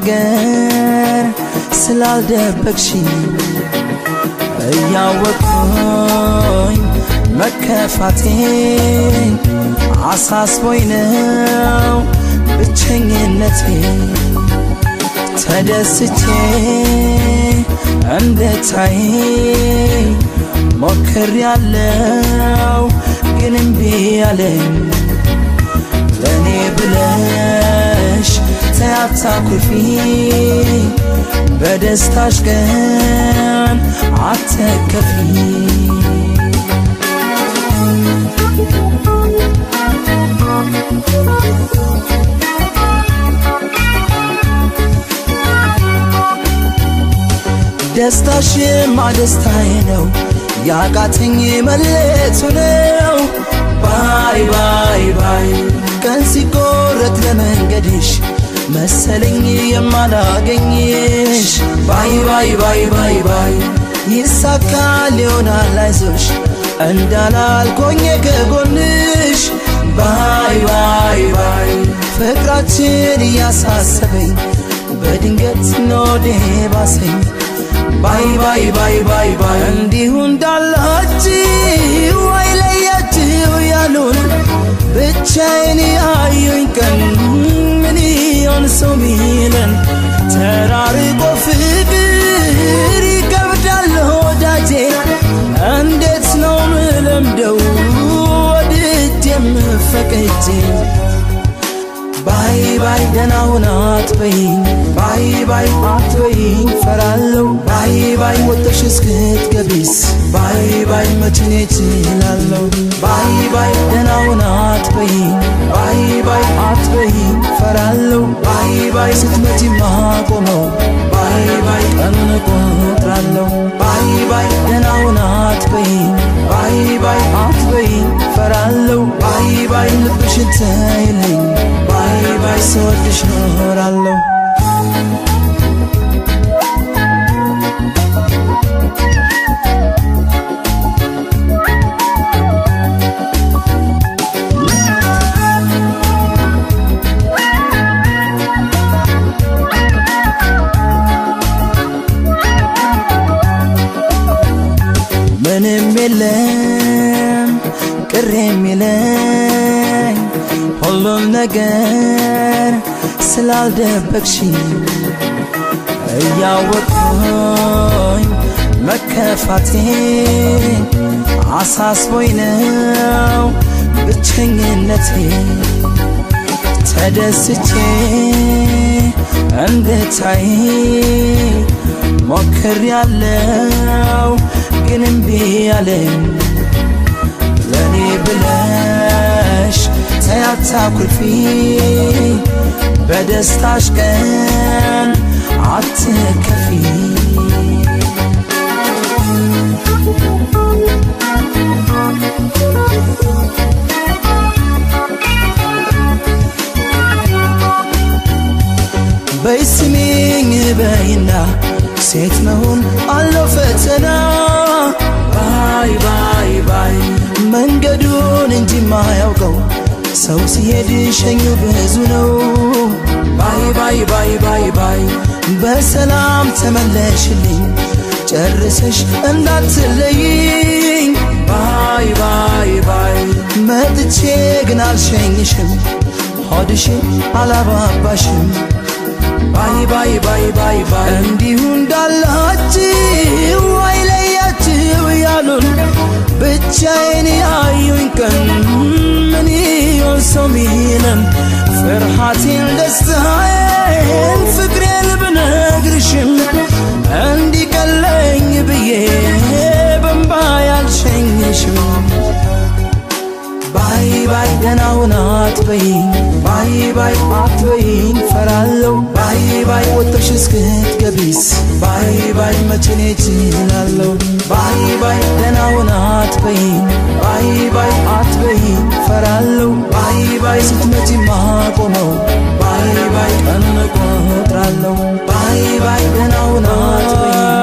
ነገር ስላልደበቅሽኝ እያወቅኩኝ መከፋቴ አሳስቦኝ ነው ብቸኝነቴ። ተደስቼ እንድታይ ሞክሬያለሁ ግን እምቢ አለኝ። ለኔ ብለሽ ተይ አታኩርፊ፣ በደስታሽ ቀን አትከፊ። ደስታሽማ ደስታዬ ነው፣ ያቃተኝ መለየቱ ነው። Bye bye bye ቀን ሲቆረጥ ለመንገድሽ መሰለኝ የማላገኝሽ። Bye bye bye bye bye ይሳካል ይሆናል አይዞሽ እንዳላልኮኝ ከጎንሽ። Bye bye bye ፍቅራችን እያሳሰበኝ በድንገት ኖዴ ባሰኝ። Bye bye bye bye bye እንዲሁ እንዳላችሁ አይለያችሁ ያሉን ብቻዬን ያዩኝ ቀን ምን ይሆን ሰው ሚለን? ተራርቆ ፍቅር ይከብዳል ወዳጄ፣ እንዴት ነው ምለምደው ወድጄ የምፈቅጄ? Bye bye ደህና ሁን አትበይኝ፣ bye bye አትበይኝ ፈራለሁ። Bye bye ወጥተሽ እስክትገቢስ bye bye መች እኔ እችላለሁ። Bye bye ደህና ሁን አትበይኝ፣ bye bye አትበይኝ ፈራለሁ። Bye bye ስትመጪ ማቆመው bye bye ቀኑን እቆጥራለሁ። Bye bye ደህና ሁን አትበይኝ፣ bye bye አትበይኝ ፈራለሁ። Bye bye ልብሽን ተይልኝ፣ bye bye ስወድሽ ኖራለሁ። ምንም የለም ቅር የሚለኝ ሁሉም ነገር ስላልደበቅሽኝ እያወቅኩኝ መከፋቴ አሳስቦኝ ነው ብቸኝነቴ። ተደስቼ እንድታይ ሞክሬያለሁ ግን እምቢ አለኝ። ለኔ ብለሽ ተይ አታኩርፊ፣ በደስታሽ ቀን አትከፊ። በይ ስሚኝ በይና ሴት መሆን አለው ፈተና። Bye bye bye መንገዱን እንጂ ማያውቀው ሰው ሲሄድ ሸኙ ብዙ ነው። Bye bye bye bye bye በሰላም ተመለሽልኝ ጨርሰሽ እንዳትለይኝ። Bye bye bye መጥቼ ግን አልሸኝሽም ሆድሽን አላባባሽም። Bye bye bye bye bye እንዲሁ እንዳላችሁ አይለያችሁ ያሉን ብቻዬን ያዩኝ ቀን ምን ይሆን ሰው ሚለን? ፍርሃቴን ደስታዬን ፍቅሬን ብነግርሽም እንዲቀለኝ ብዬ በእምባ ያልሸኝሽም። Bye bye ደህና ሁን አትበይኝ፣ bye bye አትበይኝ ፈራለሁ። Bye bye ወጥተሽ እስክትገቢስ bye bye መች እኔ እችላለሁ። Bye bye ደህና ሁን አትበይኝ፣ bye bye አትበይኝ ፈራለሁ። Bye bye ስትመጪ ማቆመው bye bye ቀኑን እቆጥራለሁ። Bye bye ደህና ሁን አትበይኝ፣